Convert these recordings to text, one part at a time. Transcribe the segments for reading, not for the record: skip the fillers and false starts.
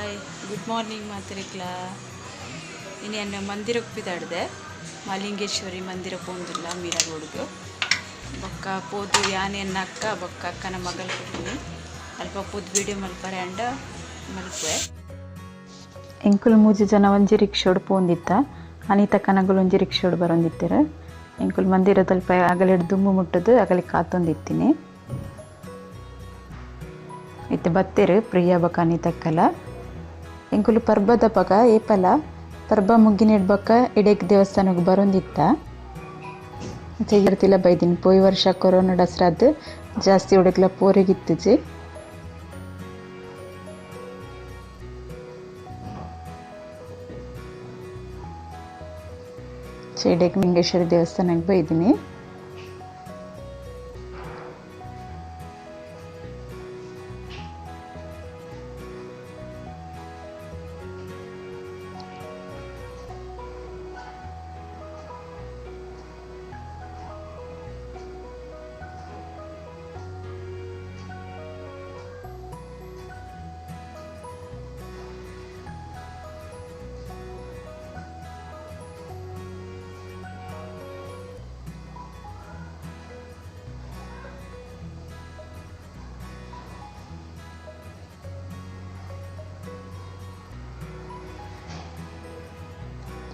Hi, good morning ಮಾತ್ರಿಕ್ಲಾ. ಇನ್ನು ಮಂದಿರಕ್ಕೆ ಪಿದಾಡ್ದೆ, ಮಾಲಿಂಗೇಶ್ವರಿ ಮಂದಿರ ಪೋಂದಿಲ್ಲ ಮೀರಾ ರೋಡ್ಗೆ. ಬೊಕ್ಕ ಪೋದು ಯಾನೆನ್ನ ಅಕ್ಕ ಬೊಕ್ಕ ಅಕ್ಕನ ಮಗಲ್ ಪೋತೀನಿ. ಅಲ್ಪ ಪೋದು ವೀಡಿಯೋ ಮಲ್ಪರೆ ಅಂಡ ಮಲ್ಪುವೆ. ಎಂಕುಲು ಮೂಜಿ ಜನ ಒಂಜಿ ರಿಕ್ಷೋಡು ಪೋಂದಿತ್ತ, ಅನಿತ ಕನಗುಲು ಒಂಜಿ ರಿಕ್ಷೋಡು ಬರೊಂದಿತ್ತೆರ್. ಎಂಕುಲು ಮಂದಿರದಲ್ಪ ಅಗಲೆಡ್ ದುಂಬು ಮುಟ್ಟುದು ಅಗಲಿ ಕಾತೊಂದಿತ್ತೀನಿ. ಇತ್ತೆ ಬತ್ತೆರ್ ಪ್ರಿಯಾ ಬೊಕ್ಕ ಅನಿತಕ್ಕಲ. ಎಂಕುಲು ಪರ್ಬದ ಪಗ ಏಪಲ ಪರ್ಬ ಮುಗ್ಗಿನೆಡ್ ಬೊಕ್ಕ ಇಡೆಕ್ ದೇವಸ್ಥಾನಕ್ಕೆ ಬರೊಂದಿತ್ತ. ಇರ್ತಿಲ್ಲ ಬೈದಿನಿ. ಪೋಯಿ ವರ್ಷ ಕೊರೋನಾ ಡಸ್ರಾದ್ ಜಾಸ್ತಿ ಉಡುಗ್ಲ ಪೋರೆಗಿತ್ತಿಜಿ. ಇಡೆಕ್ ಲಿಂಗೇಶ್ವರಿ ದೇವಸ್ಥಾನಕ್ಕೆ ಬೈದಿನಿ.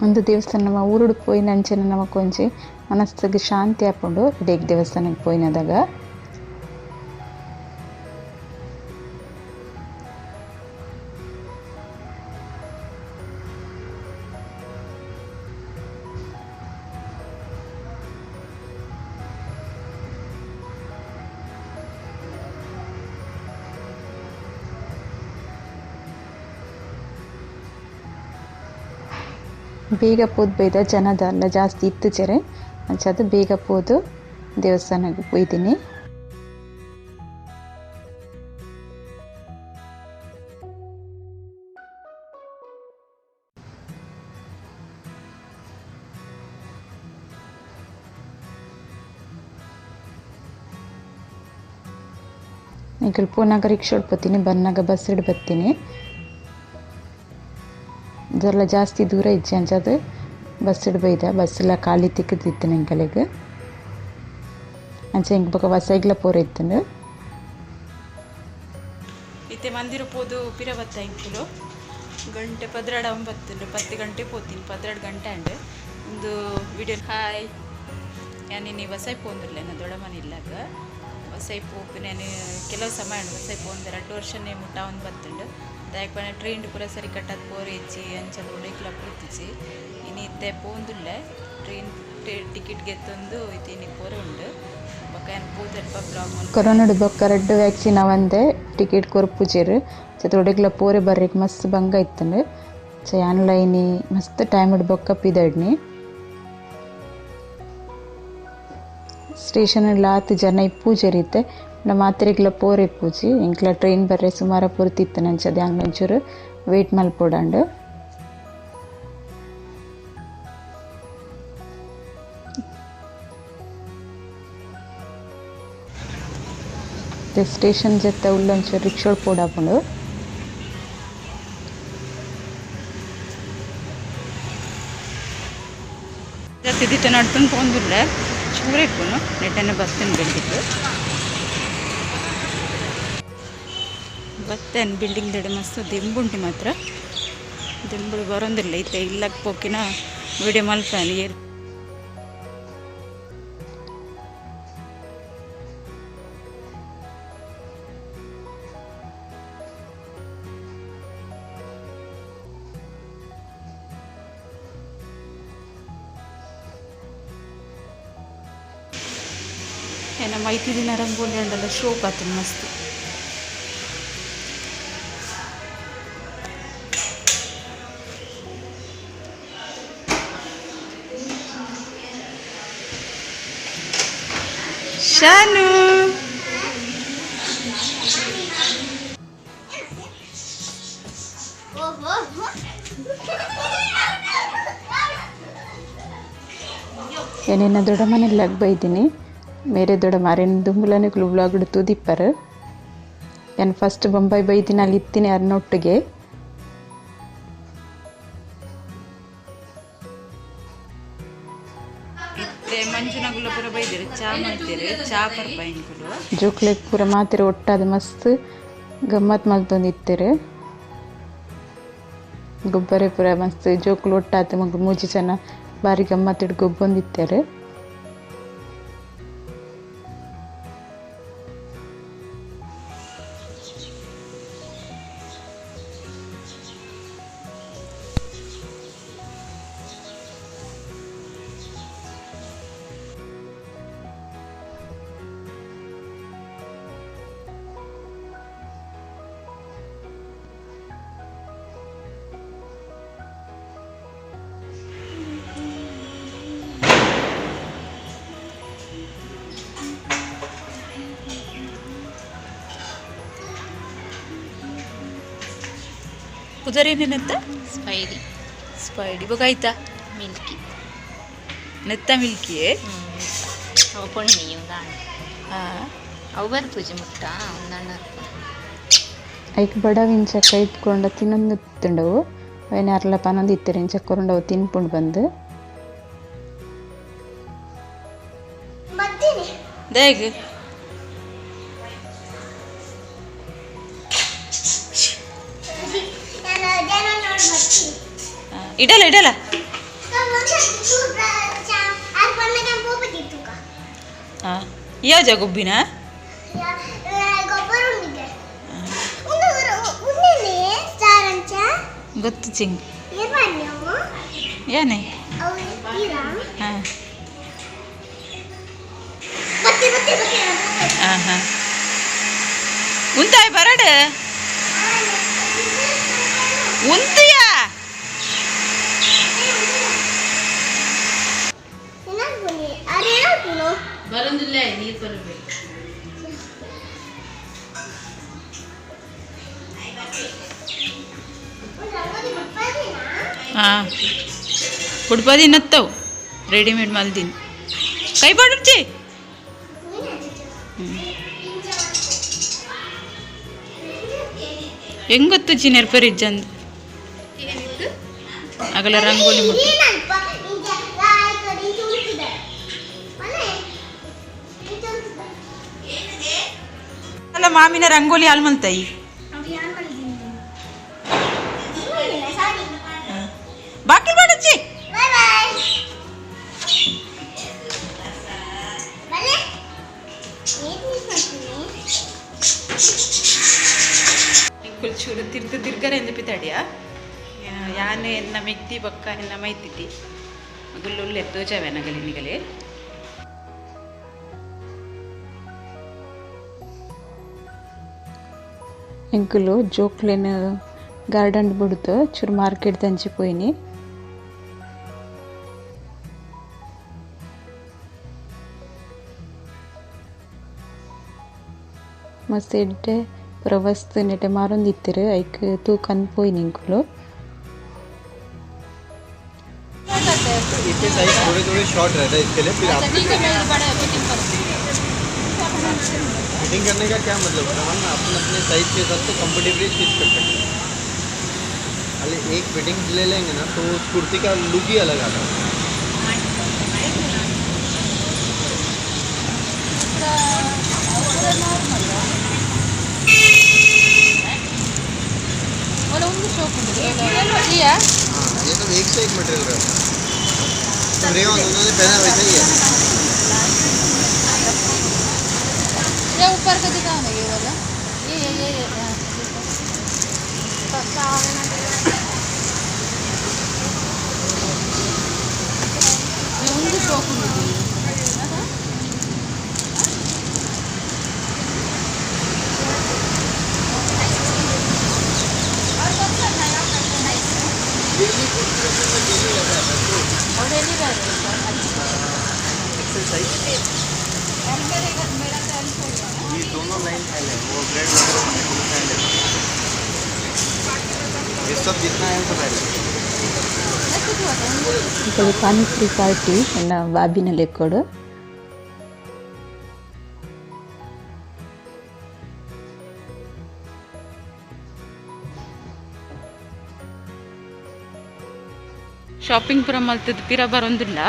ಒಂದು ದೇವಸ್ಥಾನ ನಮ್ಮ ಊರುಡು ಪೋಯಿನ ಅಂಚನೆ ನಮಕ್ ಒಂಜಿ ಮನಸ್ಸಿಗೆ ಶಾಂತಿ ಆಪುಂಡು ಇಡೀ ದೇವಸ್ಥಾನಕ್ಕೆ ಪೋಯಿನದಾಗ. ಬೇಗ ಪೋದು ಬೈದ ಜನದಲ್ಲ ಜಾಸ್ತಿ ಇತ್ತುಜೆರೆ ಅಂಚಾದ್ ಬೇಗ ಪೋದು ದೇವಸ್ಥಾನಕ್ಕೆ ಪೋಯ್ದಿನಿ. ಎಂಕುಲು ಪೋನಾಗ ರಿಕ್ಷಾಡ್ ಪೋತೀನಿ, ಬನ್ನಾಗ ಬಸ್ ಇಡ್ ಬತ್ತೀನಿ. ಇದೆಲ್ಲ ಜಾಸ್ತಿ ದೂರ ಇಜ್ಜಿ ಅಂಚಾದ್ ಬಸ್ ಇಡ್ ಬೈದ. ಬಸ್ ಎಲ್ಲ ಖಾಲಿ ತಿಕ್ಕದಿತ್ತು ಎಂಕಲೆಗ್. ಅಂಚ ಎಂಕ್ ಬೊಕ ವಸೈಗ್ಲ ಪೋರ ಇತ್ತುಂಡು. ಇತ್ತೆ ಮಂದಿರ ಪೋದು ಪಿರ ಬತ್ತ ಎಂಕುಲು ಗಂಟೆ 12:09, 10 ಗಂಟೆ ಪೋತೀನಿ, 12 ಗಂಟೆ ಅಂಡ್ ಒಂದು ವಿಡಿಯೋ. ಹಾಯ್, ಯಾನಿನಿ ವಸೈ ಪೋಂದಿರ್ಲೆ ನನ್ನ ದೊಡ್ಡ ಇಲ್ಲಾಗ ವಸೈ ಪೋಪು. ನಾನು ಕೆಲವು ಸಮಯ ವಸೈ ಪೋಂದು 2 ವರ್ಷನೇ ಮುಟ್ಟ ಒಂದು ಬತ್ತುಂಡು. ದಾಯಕ ಟ್ರೈನ್ ಪೂರ ಸರಿ ಕಟ್ಟದ ಪೋರೆ ಇಜ್ಜಿ ಅಂಚದ ಒಡೆಕ್ಲ ಪೋತಿಜಿ. ಇನಿ ಇತ್ತೆ ಪೋಂದುಲ್ಲೆ ಟ್ರೈನ್ ಟಿಕೆಟ್ ಗೆತ್ತೊಂದು ಇತ್ತೆ ಇನಿ ಪೋರೆ ಉಂಡು. ಬೊಕ್ಕ ಯಾನ್ ಪೋದಲ್ಪ ಬ್ಲಾಗ್ ಕೊರೋನಾಡ್ ಬೊಕ್ಕ 2 ವ್ಯಾಕ್ಸಿನ್ ಅವಂದೆ ಟಿಕೆಟ್ ಕೊರ್ಪುಜೆರ್. ಒಡೆಗ್ಲ ಪೋರೆ ಬರ್ರೆಗ್ ಮಸ್ತ್ ಬಂಗ ಇತ್ತುಂಡು. ಚೆ ಆನ್ಲೈನ್ ಮಸ್ತ್ ಟೈಮ್ ಬೊಕ್ಕ ಪಿದಡ್ನಿ. ಸ್ಟೇಷನ್ ಆತ್ ಜನ ಇಪ್ಪೂಜೆರ್ ಇತ್ತೆ ಮಾತ್ರೆಗ್ಲ ಪೋರೆ ಪೂಜಿ. ಎಂಕ್ಲ ಟ್ರೈನ್ ಬರ್ರೆ ಸುಮಾರ ಪೊರ್ತಿತ್ತು ನಂಚದ ಯಾನ್ ಒಂಚೂರು ವೇಟ್ ಮಲ್ಪೊಡಂಡು. ಸ್ಟೇಷನ್ ಜೊತೆ ಉಲ್ಲೊಂಚೂರು ರಿಕ್ಷೋಡ್ ಪೋಡಾಪುಂಡು. ತಿದಿತ ನಡ್ತೊಂದು ಪೋಂದುಲ್ಲೆ ಚೂರೆ ಇಪ್ಪುನು ನೆಟ್ಟನೆ ಬತ್ತೇನೆ ಬಿಲ್ಡಿಂಗ್ ಬತ್ತೇನೆ ಬಿಲ್ಡಿಂಗ್ ದಡೆ ಮಸ್ತ್ ದಿಂಬುಂಟು ಮಾತ್ರ ದಿಂಬುಡು ಬರೋಂದಿಲ್ಲ. ಇತ್ತೆ ಇಲ್ಲಕ್ಕೆ ಪೋಕಿನ ವಿಡಿಯೋ ಮಲ್ಪನೆ. ಏನ ಮೈತಿದಿನ ರಂಗೋಲಿ ಅಂಡಲ ಶೋಕ್ ಆತುಂಡು ಮಸ್ತ್. ಶಾನು ಏನೇನ ದೊಡ್ಡ ಮನೆಯಲ್ಲಿ ಬೈದಿನಿ. ಮೇರೆ ದೊಡ್ಡ ಮಾರೇನು ದುಂಬುಲನೆ ವ್ಲಾಗ್ ತೂದಿಪ್ಪರು. ನಾನು ಫಸ್ಟ್ ಬೊಂಬೈ ಬೈದಿನ ಅಲ್ಲಿ ಇತ್ತೀನಿ ಅರ್ನೊಟ್ಟಿಗೆ. ಚಾ ಮಾಡ್ತೀರಿ, ಚಾ ಪರ್ಪ ಎಂಕುಲು. ಜೋಕ್ಲೆಗ್ ಪೂರ ಮಾತೆರ್ ಒಟ್ಟಾದ್ ಮಸ್ತ್ ಗಮ್ಮತ್ ಮಲ್ತೊಂದಿತ್ತೆರ್. ಗೊಬ್ಬರೆ ಪೂರ ಮಸ್ತ್ ಜೋಕುಲು ಒಟ್ಟಾದ್ ಮೊಕುಲು ಮೂಜಿ ಜನ ಬಾರಿ ಗಮ್ಮತ್ತಿಡ್ ಗೊಬ್ಬೊಂದಿತ್ತೆರ್. ಕುದರೇನೆತ್ತ ಸ್ಪೈಡಿ. ಸ್ಪೈಡಿ ಬೊಕ ಐತ ಮಿಲ್ಕಿ. ನೆತ್ತ ಮಿಲ್ಕಿಯೇ? ಅವು ಪೊಣ್ಣಿ ಉಂದಾಂಡ್. ಅವು ಬರ್ಪುಜಿ ಮುಟ್ಟ ಉಂದಣ್ಣ. ಐಕ್ ಬಡವು ಇಂಚ ಕೈತ್ಕೊಂಡ ತಿನ್ನೊಂದಿತ್ತುಂಡವು ಅವೆನ್ ಅರ್ಲ ಪನೊಂದಿತ್ತೆರ್ ಇಂಚ ಕೊರುಂಡವು ತಿನ್ಪುಂಡು ಬಂದು. ದಾಯೆಗ್ ಇಡಲ ಇಡಲ. ಯಾವ ಗೊಬ್ಬಿನ? ಗೊತ್ತು ಚಿಂಗ್ ಏನೇ. ಹಾಂ ಹಾಂ ಹಾಂ ಉಂತಾಯ್ ಬರಡು ಉಂತಿಯಾ. ಬರೋದಿಲ್ಲ, ನೀರು ಬರಬೇಕು. ಹಾಂ ಕುಡ್ಪದಿ ನತ್ತವು ರೆಡಿಮೇಡ್ ಮಲ್ದಿನ ಕೈ ಬಾಡುರ್ಚಿ. ಹೆಂಗ್ ಗೊತ್ತು ಚಿ ನೆರ್ಪರಿಜ್ಜಂದ್ ಅಗಲ ರಂಗೋಲಿ ಮುಟ್ಟು. ಅಲ್ಲ ಮಾಮಿನ ರಂಗೋಲಿ ಹಾಲ್ ಮಲ್ತಾಯಿ. ಬಾಕಿ ಬಾಡಚ್ಚಿ. ಚೂರು ತಿರ್ದು ತಿರ್ಗರೆ ಎಂದು ಪಿತಾಡಿಯ ಯಾನೆ ಎನ್ನ ಮೆಗ್ದಿ ಬಕ್ಕ ಎನ್ನ ಮೈತಿದ್ದಿ ಗುಲ್ಲುಲ್ಲೆ ತೋಜಾವೆ ನಗಲಿ ನಿಗಲೆ. ಎಂಕುಲು ಜೋಕ್ಲೆನ್ ಗಾರ್ಡನ್ ಬುಡ್ದು ಚೂರು ಮಾರ್ಕೆಟ್ ದಂಚಿ ಪೋಯಿನಿ. ಮಸ್ತ್ ಎಡ್ಡೆ ಪೂರ ವಸ್ತು ನೆಟೆ ಮಾರೊಂದಿತ್ತೆರ್ ಐಕ್ ತೂಕಂದ್ ಪೋಯಿನಿ ಎಂಕುಲು. इसके साइज थोड़े थोड़े शॉर्ट रहता है, इसके लिए फिर आप फिटिंग करने का क्या मतलब है? हम अपन अपने साइज के हिसाब से कंफर्टेबली स्टिच कर सकते हैं। खाली एक फिटिंग ले लेंगे ना तो उस कुर्ती का लुक ही अलग आता है। हाँ, ये सब एक से एक मटेरियल रहता है। रेयॉन उन्होंने पहना वैसा ही है। ये ऊपर का दिखाओ ना, ये वाला, ये ये ये ये ಒಂದು ಶೋಕ್. डेली कुर्ती में डेली रहता है। एक्सेल साइज ये दोनों लाइन एल है, वो रेड वगैरह एल है, ये सब जितना है सब एल है। ಇಂಕುಲು ಪಾನಿಪುರಿ ಪಾರ್ಟಿ ಎನ್ನ ಬಾಬಿನ ಲೆಕ್ಕೊಡು. ಶಾಪಿಂಗ್ ಪೂರ ಮಲ್ತದ್ ಪಿರ ಬರೊಂದುಲ್ಲ.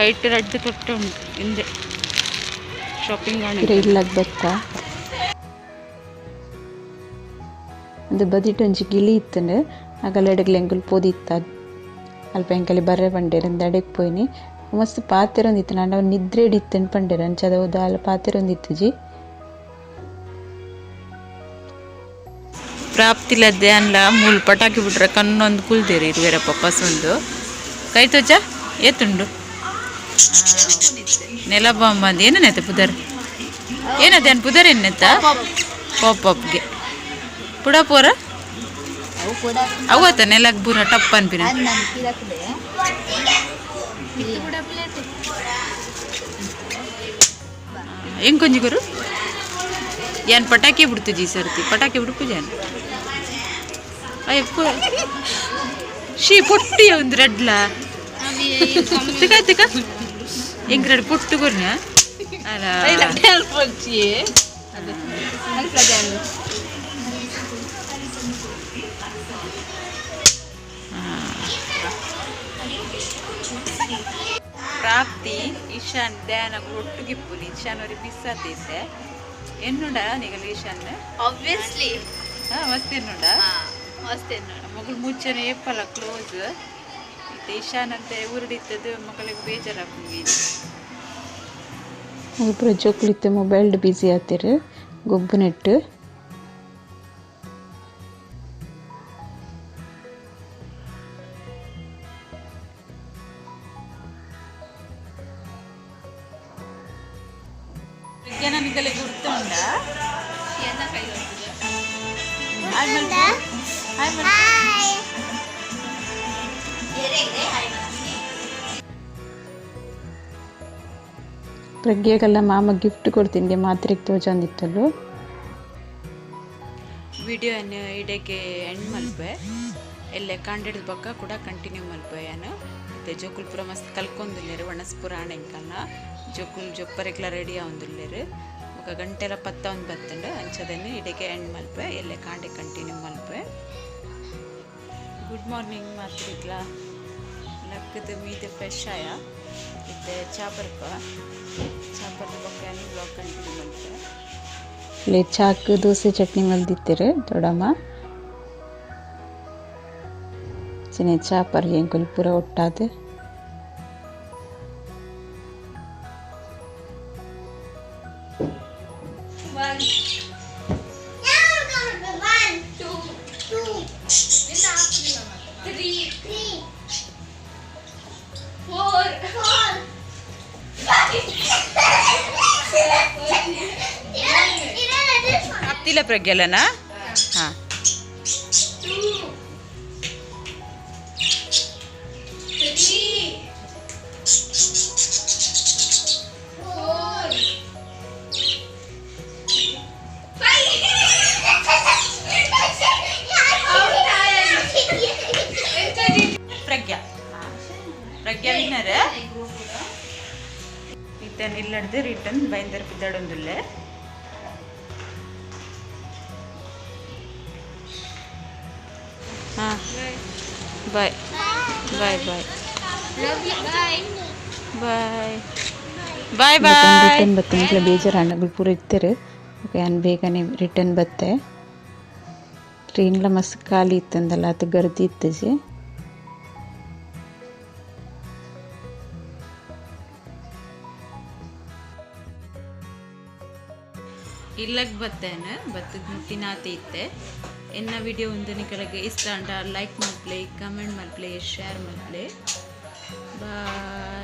ಕೈಟ್ ರಡ್ಡ್ ತೊಟ್ಟೆ ಉಂಡು ಇಂದೆ ಶಾಪಿಂಗ್ ಪಿರ ಇಲ್ಲಗ್ ಬತ್ತ. ಉಂದು ಬದಿಟ್ ಒಂಜಿ ಗಿಳಿ ಇತ್ತುಂಡು. ಅಗಲೆಡಗ್ಲ ಎಂಕುಲು ಪೋದಿತ್ತ. ಅಲ್ಪ ಎಂಕಲೆ ಬರ್ರೆ ಪಂಡೆರ್ ಇಂದ್ ಅಡೆಗ್ ಪೋಯಿನಿ. ಮಸ್ತ್ ಪಾತೆರೊಂದಿತ್ತಿನ ಆಂಡ ಅವು ನಿದ್ರೆಡ್ ಇತ್ತುಂಡು ಪಂಡೆರ್ ಅಂಚಾದ್ ಅವು ದಾಲ ಪಾತೆರೊಂದಿತ್ತುಜಿ. ಪ್ರಾಪ್ತಿಲ ಧ್ಯಾನ್ಲ ಮೂಲು ಪಟಾಕಿ ಬಿಟ್ರೆ ಕಣ್ಣೊಂದು ಕುಲ್ದೇರು ಇರುವೆರ ಪಪ್ಪಸೊಂದು ಕೈ ತೋಜ ಏತುಂಡು ನೆಲ ಬಾಂಬ್ ಅಂದ್ ಏನನೆತ್ತ ಪುದರ್ ಏನದೆ ಅನ್ ಪುದರ್ ಎನ್ನೆತ್ತ ಪಾಪ್ ಪಾಪ್ಗೆ ಪುಡ ಪೋರ ಅವತ್ತ ನೆಲಕ್ ಬೂರ ಟಪ್ ಅನ್ಪಿನ ಎಂಕೊಂಜಿ ಗುರು ಯಾನ್ ಪಟಾಕಿ ಬಿಡ್ತುಜಿ ಸರ್ತಿ ಪಟಾಕಿ ಬಿಡ್ಪುಜಾನ್ ಅಯ್ಯಪ್ಪ she ಪೊಟ್ಟಿ ಒಂದು ರಡ್ಲ ತಿಕ ತಿಕ ಎಂಕ್ ರಡ್ ಪೊಟ್ಟು ಕೊರ್ನ ಅಲ್ಲ. ಪ್ರಾಪ್ತಿ ಈಶಾನ್ ಧ್ಯಾನ ಒಟ್ಟುಗಿಪ್ಪುನಿ ಈಶಾನ್ ಅವ್ರಿಗೆ ಮಿಸ್ ಆತೈತೆ ಎನ್ನುಂಡ ನಿಗಲ್ ಈಶಾನ್? ಆಬ್ವಿಯಸ್ಲಿ. ಹಾ, ಮಸ್ತ್ ಎನ್ನುಂಡ. ಮಸ್ತ್ ಎನ್ನುಂಡ. ಮಗಳು ಮುಚ್ಚನೆ ಏಪಲ ಕ್ಲೋಸ್ ಇತ್ತೆ ಈಶಾನ್ ಅಂತ ಊರುಡಿತ್ತದು ಮಗಳಿಗೆ ಬೇಜಾರಾಪುಂಡು. ಪೂರ ಜೋಕುಲು ಇತ್ತೆ ಮೊಬೈಲ್ಡ್ ಬ್ಯುಸಿ ಆತೆರ್ ಗೊಬ್ಬುನೆಟ್. ಪ್ರಜ್ಞಾನ ನಿಗಲೆ ಗುರ್ತುಂಡ? ಎನ್ನ ಕೈ ಹೊತ್ತಿದೆ. Hi ಮಲ್ಪು, hi ಮಲ್ಪು. ಪ್ರಜ್ಞೆಗೆಲ್ಲ ಮಾಮ ಗಿಫ್ಟ್ ಕೊಡ್ತೀನಿ ಮಾತ್ರೆಗೆ ತೋಜೊಂದಿತ್ತಲು. ವಿಡಿಯೋನ ಇಡೆಗೆ ಎಂಡ್ ಮಲ್ಪೆ. ಎಲ್ಲೆ ಕಾಂಡೆಡ್ ಬೊಕ್ಕ ಕೂಡ ಕಂಟಿನ್ಯೂ ಮಲ್ಪೆ ಯಾನು. ಇತ್ತೆ ಜೋಕುಲ್ ಪೂರ ಮಸ್ತ್ ಕಲ್ಕೊಂದುಲ್ಲೆರ್ ಒಣಸ್ ಪೂರ ಆಣೆಂಕಲ್ನ ಜೋಕುಲ್ ಜೊಪ್ಪರೆಗ್ಲ ರೆಡಿ ಆವೊಂದುಲ್ಲೆರ್. ಬೊಕ ಗಂಟೆಲ ಪತ್ತೊಂದು ಬತ್ತುಂಡು. ಅಂಚದನ್ನು ಇಡೆಗೆ ಎಂಡ್ ಮಲ್ಪೆ, ಎಲ್ಲೆ ಕಾಂಡೆ ಕಂಟಿನ್ಯೂ ಮಲ್ಪೆ. ಗುಡ್ ಮಾರ್ನಿಂಗ್ ಮಾತ್ರಿಗ್ಲ. ಲಕ್ಕದ ಮೀದ ಫ್ರೆಶ್ ಆಯ. ಇತ್ತೆ ಚಾ ಬರ್ಪ, ಚಾ ಬರ್ದ ಬೊಕ್ಕ ಯಾನು ಬ್ಲಾಗ್ ಕಂಟಿನ್ಯೂ ಮಲ್ಪೆ. ಇಲ್ಲಿ ಚಾಕ್ ದೋಸೆ ಚಟ್ನಿ ಮಲ್ದಿತ್ತೆರ್ ದೊಡ್ಡಮ್ಮ. ಚಿನೆ ಚಾ ಪರ್ಯ ಎಂಕುಲು ಪೂರ ಒಟ್ಟಾದ್. 1 2 2 3 3 4 4 5. ಪ್ರಾಪ್ತಿಲ ಪ್ರಜ್ಞಲನಾ? ಹಾಂ. 2 3 4 5. ಪ್ರಜ್ಞಾ, ಪ್ರಜ್ಞಾ ವಿನ್ನರ್. ಇತ್ತೆ ಇಲ್ಲಡ್ದು ರಿಟರ್ನ್ ಬೈಂದರ್ ಪಿದ್ದಾಡೊಂದುಲ್ಲೆ. ಹಾಂ, bye bye bye. Bye. Bye bye bye. Return ಬತ್ತೆ. ಎಂಕ್ಲ ಬೇಜಾರು ಪೂರ ಇತ್ತೆರ್. ಯಾನ್ ಬೇಗನೆ ರಿಟರ್ನ್ ಬತ್ತೆ. ಟ್ರೈನ್ಲ ಮಸ್ತ್ ಖಾಲಿ ಇತ್ತಂದಲ್ಲ, ಅತ್ ಗರ್ದಿ ಇತ್ತುಜಿ. ಇಲ್ಲಗ್ ಬತ್ತೇನೆ ಬತ್ತದ ತಿನಾತೆ ಇತ್ತೆ. ಎನ್ನ ವಿಡಿಯೋ ಒಂದು ನಿಕಲಗೆ ಇಷ್ಟ ಅಂಡ ಲೈಕ್ ಮಲ್ಪ್ಲೆ, ಕಮೆಂಟ್ ಮಲ್ಪ್ಲೆ, ಶೇರ್ ಮಲ್ಪ್ಲೆ. ಬಾಯ್.